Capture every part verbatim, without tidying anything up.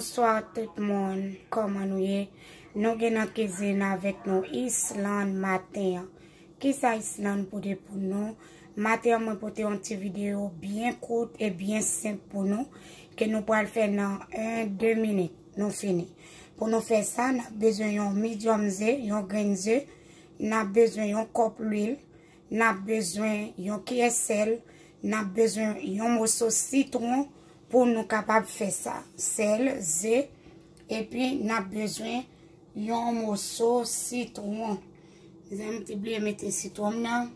Bonswa tout moun, kòman nou ye? Nou gen nan kizin avèk nou Island maten an. Kisa Island pote pou nou? Maten an mwen pote yon ti videyo byen kout e byen senp pou nou, ke nou pral fè nan en, de minit, nou fini. Pou nou fè sa, n ap bezwen yon medium ze, yon grenn ze, n ap bezwen yon kòp lwil, n ap bezwen yon kiyè sèl, n ap bezwen yon moso sitwon pou nou kapab fè sa. Sèl, ze, epi n ap bezwen yon moso sitwon. Mezanmi, m te bliye mete sitwon m nan.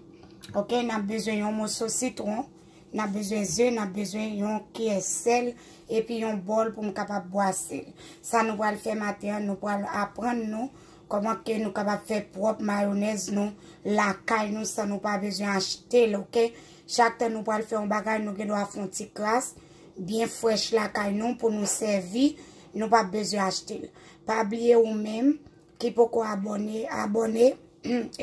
Oke, n ap bezwen yon moso sitwon, n ap bezwen ze, n ap bezwen yon kiyè sèl, epi yon bòl pou m kapab bwase l. Sa nou pral fè maten an, nou pral aprann nou kòman ke nou kapab fè pwòp mayonèz nou lakay nou san nou pa bezwen achte l, oke? Chak tan nou pral fè yon bagay, nou gen dwa fè yon ti kras byen frèch lakay nou pou nou sèvi, nou pa bezwen achte l. Pa bliye ou menm ki poko abòne, abòne,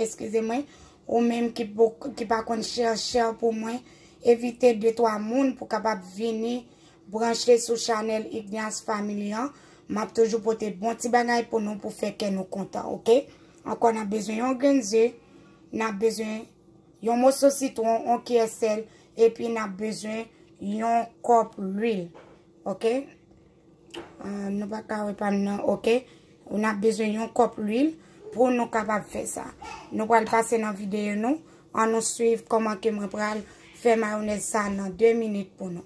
eskize mwen, ou menm ki poko, ki pa konn share, share pou mwen, envite de twa moun pou kapab vini branche sou chanèl Ignace Family an. M ap toujou pote bon ti bagay pou nou pou fè kè nou kontan, oke? Ankò, n ap bezwen yon grenn ze, n ap bezwen yon moso sitwon, yon kiyè sèl, epi n ap bezwen yon kòp lwil, oke? Ah, nou pa ka wè pa m nan, oke? N ap bezwen yon kòp lwil pou nou kapab fè sa. Nou pral pase nan videyo nou. Ann nou swiv kòman ke mwen pral fè mayonèz sa nan de minit pou nou.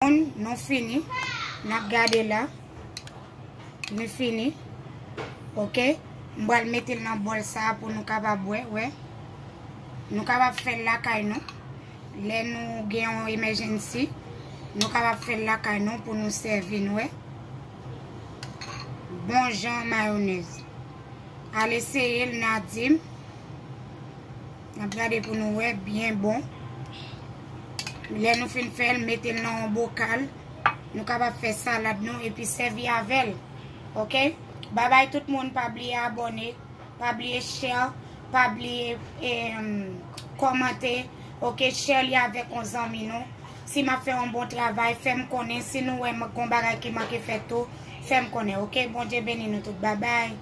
Nou nou fini. N ap gade la. Nou fini. Oke. M pral mete l nan bòl sa a pou nou kapab wè, wè. Nou kapab fè l lakay nou. Lè nou gen yon emergency, nou kapab fè l lakay nou pou nou sèvi, nou wè. Bon jan mayonèz. Al eseye l, n a di m. N ap gade pou nou wè, byen bon. Lè nou fin fè l, mete l nan yon bokal. Nou kapab fè salad nou epi sèvi avè l. Oke? Babay tout moun, pa bliye abòne, pa bliye share, pa bliye, em, kòmante. Oke? Share li avèk yon zanmi nou. Si m ap fè yon bon travay, fè m konnen. Si nou wè m gon bagay ki manke fèt tou, fè m konnen. Oke? Bondye beni nou tout. Babay.